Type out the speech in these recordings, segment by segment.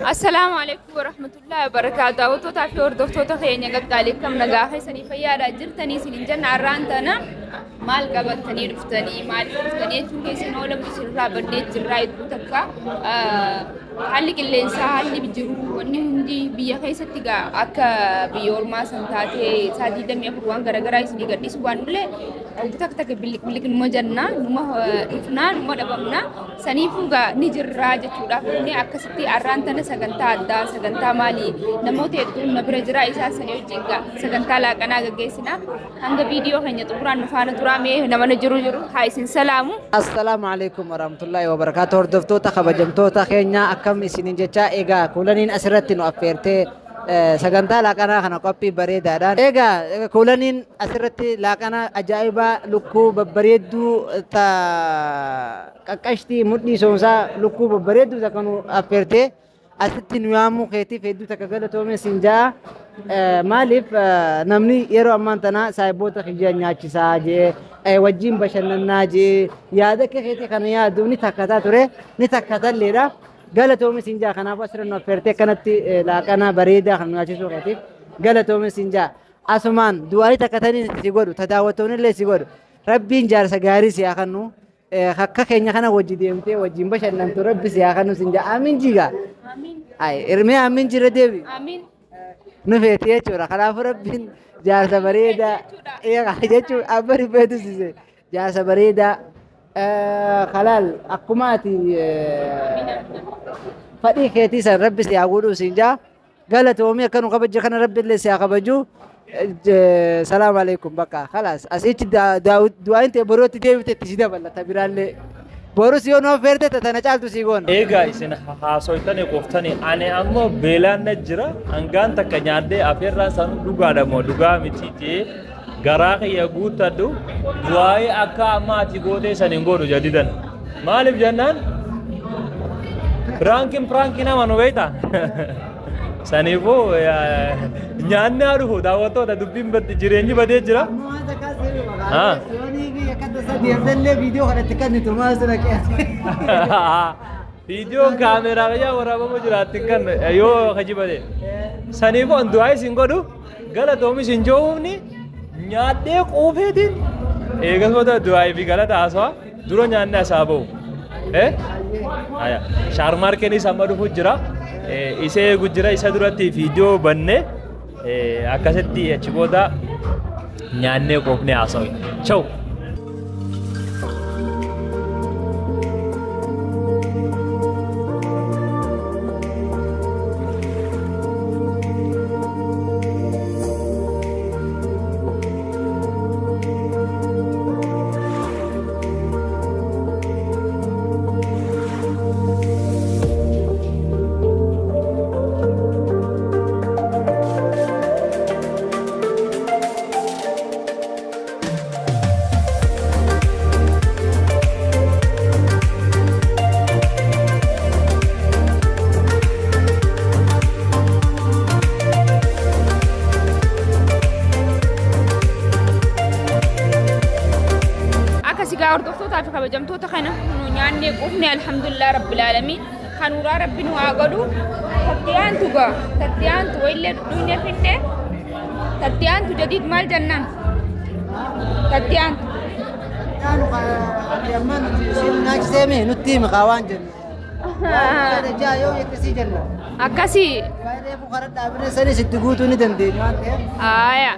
Assalaamu alaikum warahmatullahi wabarakaatu. Daawwattootaa fi hordoftoota keenya qaqqaalii akkam nagaa keessanii fayyaadhaa jirtanii isiniin jenna. Har'aan tana maal qabattanii dhuftanii, maaliif dhuftanii jechuun keessan oolamtu isinirraa bannee jirraa. Hedduu takka haalli qilleensaa, haalli jiru, wanni hundi biyya keessatti gaa akka biyya ormaa san taatee isaa 24 waan garaagaraa isinii gadhiisu waan illee wanti takka takka biliq biliq numa jenna, numa dhufnaa, numa dhabamna. Saniifuu gaa ni jirraa jechuudhaaf dhufne. Akkasitti har'aan tana sagantaa addaa, sagantaa maalii, namoota hedduun na bira jira, isaan sanii wajjin gaa sagantaa laaqanaa gaggeessina. Hanga viidiyoo keenya xumuraan nu faana turaa. Mee nama na jiru jiru haa isin salaamu. Assalaamu alaikum warahmatullahi wabarakatuh. Hordoftoota kabajamtoota keenya, akkam isinin jecha. Egaa Kuulaniin asirratti nu affeertee sagantaa laaqanaa kana qophii bareedaadhaan. Egaa Kuulaniin asirratti laaqana ajaa'ibaa, lukkuu babbareedduu ta qaqqashtii mudhii soomsaa, lukkuu babbareedduu takka nu affeertee asitti nu yaamuu keetiif hedduu takka galatoomee siin ja'a. Maaliif, namni yeroo ammaan tana saahiboota kiyya nyaachisaa jee, wajjin bashannannaa jee, yaada akka keetii kana yaadu ni takkataa ture, ni takkatalleedha. Galatoomee siin ja'a. Kanaafuu asirra nu affeertee akkanatti laaqana bareedaa kan nu nyaachisuu keetiif galatoomee siin ja'a. Asumaan du'aayi takkatanii si godhu, ta daawwattoonni illee si godhu. Rabbiin jaarsa gaarii si haa kennu. Akka keenya kana wajji deemtee wajjin bashannantu Rabbi si haa kennu siin ja'a. Amiin jigaa. Amiin. Ay, irmee amiin jira deebi. Amiin. Nu feeti jechuudha. Kanaafuu Rabbiin jaarsa bareedaa jechuun abba rifeetu sise jaarsa bareedaa kalaal akkuma ati fadhii keetii san Rabbi si haa godhuu siin jaa. Galatoomii, akka nu kabaje kana Rabbi illee si haa kabaju. Salaam alaikum, bakka khalaas asichi du'aan ta'e borootti deebite itti si dabalata biraallee. Borus yoo nu affeerte tana caaltu si goona. Egaa isin haasoytanii quuftanii, ani ammoo beelaan na jira. Hangaan takka nyaadhee afeerraan san dhugaadha moo dhugaa miti jee garaa kiyya guuttadhu, du'aa'ii akka amma ati gootee san hin godhu jadidan. Maaliif jennaan, prankiin prankii nama nu beekta. Saniifuu nyaanni haa dhufu daawwattoota, dubbiin jireenyi badee jira. Deemtallee viidiyoo kanatti kan nuti maal sira qe'ate. Viidiyoon kaameeraa fayyaa waraabamu jiraatti kan yoo kajibate. Saniifuu an du'aa isin godhu, galatoomi isin joowufni, nyaadhee quufeetiin eegas booda du'aa fi galata haasawaa, dura nyaanni asaa ba'u. Shaarmaarkeenis amma dhufu jira. Isa eegu jira, isa duratti viidiyoo bannee akkasitti achi booda nyaannee quufnee haasawu. Ciao! Akkasi gaa hordoftootaa fi kabajamtoota, kana nu nyaannee quufne, alhamdulillah rabbil aalamiin. Kanuuraa Rabbi nu haa godhu. Tatti aantu gaa tatti aantu wayillee dhudhuunee finne. Tatti aantu jadiid maal jennaan tatti aantu? Ati amma nuti siin nyaachisee mee nutti himi kaa waan jennu. Waan jaa yoo jette sii jenna. Akkasii. Waa'ee reefu karaa dhaabine sanis itti guutuu ni dandeenya waan ta'eef. Aya.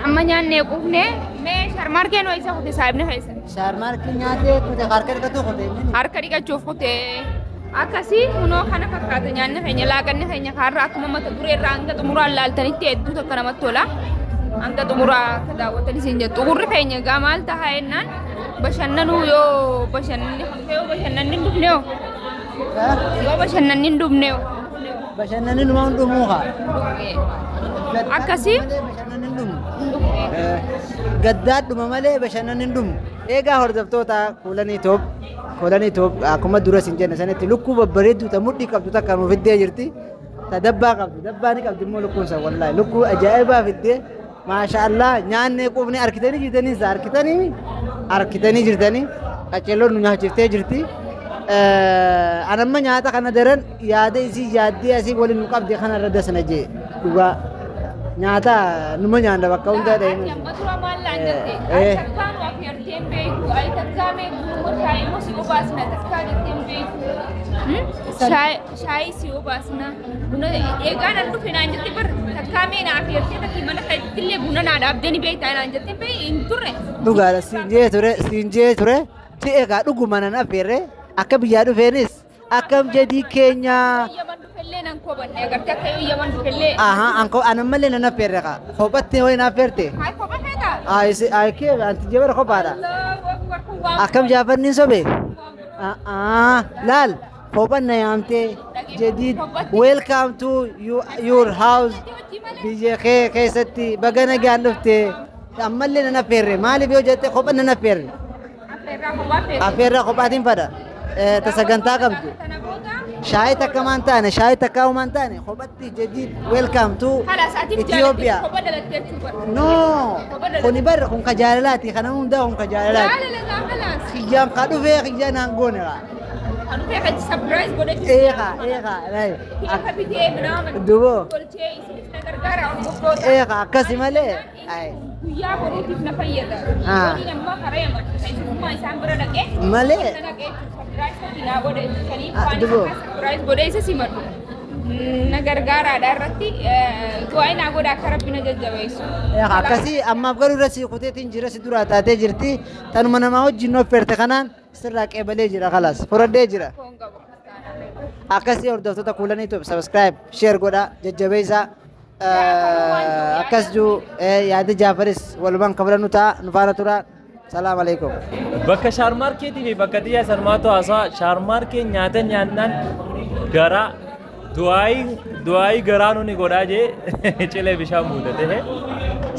Amma nyaannee quufne, mee sharmaarkeen waa isa kute saahibni keessa. Shaarmaarkii nyaatee kute, harka dhiqatu kute inni. Harka dhiqachuuf kute. Akkasii kunoo kana fakkaata nyaanni keenya, laaqanni keenya kaarraa. Akkuma mata duree irraa hanga xumuraan laaltanitti hedduu takka namatti tola. Hanga xumuraa akka daawwatan isin jedhu. Xumurri keenya gaa maal ta'a jennaan, bashannanuu, yoo bashannanni yoo bashannanni hin dhufne hoo, yoo bashannanni hin dhufne hoo. Bashannanni numa hin dhumuu kaa. Akkasii. Bashannanni hin dhumu. Gaddaadhuma malee bashannanni hin dhumu. Egaa hordoftoota Kuulanii Tube, Kuulanii Tube akkuma dura isin jenne sanitti lukkuu babbareedduu ta mudhii qabdu takka nuuf fiddee jirti. Ta dabbaa qabdu, dabbaa ni qabdi immoo lukkuun san, wallaahi lukkuu ajaa'ibaa fiddee, maasha Allah, nyaannee quufnee arkitanii jirtanii, isa arkitanii arkitanii jirtanii, qaceelloon nu nyaachiftee jirti. Anamma nyaata kana daran yaada isii yaaddee asii waliin nu qabde kana irra dasana jee dhugaa nyaata numa nyaanna bakka hundaa Ati amma dura maal laan jette? Ay takkaa nu afeertee hin beektu. Ay takkaa mee bunuma shaayii immoo si obaasna takkaa jettee hin beektu. Shaayii si obaasna. Buna eegaa nan dhufe naan jette bar takkaa mee na afeertee takkii mana keetti illee buna naa dhaabdee ni beektaa naan jettee hin turre. Dhugaadha siin jee ture siin jee ture si egaa dhuguma nan affeerre akka biyyaa dhufeenis akkam jedii keenya. Yaman dhufellee nan kobanne agartee akka yoo yaman dhufellee. Aha anko anammallee nan affeerre kaa kophatti wayi na affeerte. Hayi kopha feetaa? Ay kee anti jebara kophaadha. Allahu akbar kun waan Akkam jaafanni sobe? Laal kophan na yaamtee jedii welcome to your house biyya kee keessatti baga nagaan dhufte ammallee nan affeerre maaliif yoo jette kophan nan affeerre. Affeerraa kophaa feeta. Affeerraa kophaatiin fadha. Ta sagantaa qabdu. Kana booda Shaayii takka maan taane shaayii takka maan taane kophatti jedii welcome to Halas atiif Ethiopia. jaalatte kopha dalatte jechuudha. No, kuni bar kun ka jaalalaati kana hundaa kun ka jaalalaati. Jaalala gaa halas. Kiyyaan ka dhufee kiyyaan aan goone kaa. Kan dhufee kan surprise godhachuu. Eeqa eeqa laay. Akka bitee minaaman. Duboo. Tolchee isinis na gargaara hordoftoota. Eeqa akkasi malee. Ay. Guyyaa boruutiif na fayyada. Waliin ammoo karaa yaman. Isummaa isaan bira dhaqee. Malee. Na dhaqee surprise hojii naa godhe saniif waan Duboo. akka surprise godhee isa simadhu. Na gargaaraadha irratti du'aa naa godha akka rabbi na jajjabeessu. Eeqa akkasii ammaaf garuu irra si kuteetiin jira si duraa taatee jirti. Tanuma namaa wajjin affeerte kanaan sirraa qeebalee jira kalaas fudhadhee jira. Koon qabu. Akkasii hordoftoota kuulaniitu subscribe share godha jajjabeessaa. Akkas jiru yaada Jaafaris walumaan kafalannu ta'a nu faana tura. Salaam alaikum. Bakka shaarmaarkeetii fi bakka xiyyaa sarmaatu haasawa shaarmaarkee nyaata nyaannaan garaa du'aayii garaa nuni godhaa jee cilee bishaan muudatee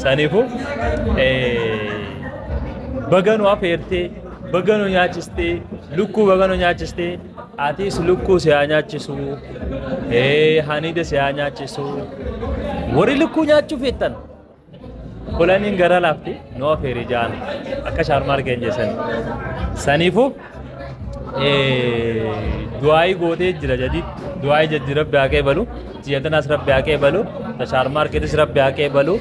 saniifu baga nu afeertee baga nu nyaachistee lukkuu baga nu nyaachistee atis lukkuu si haa nyaachisu haniida si haa nyaachisu warri lukkuu nyaachuu feettan kulaniin gara laafti nu afeeri jaan akka shaarmaarkeen jeessan saniifu du'aayii gootee jira jadi du'aayii jaddi rabbi haa qeebalu jiyyatanaas rabbi haa qeebalu tashaarmaarkeetis rabbi haa qeebalu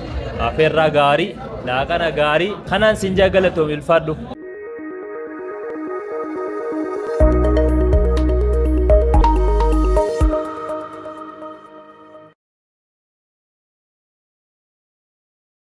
afeerraa gaarii laaqana gaarii kanaan siin jaa galatoom ilfaadhu.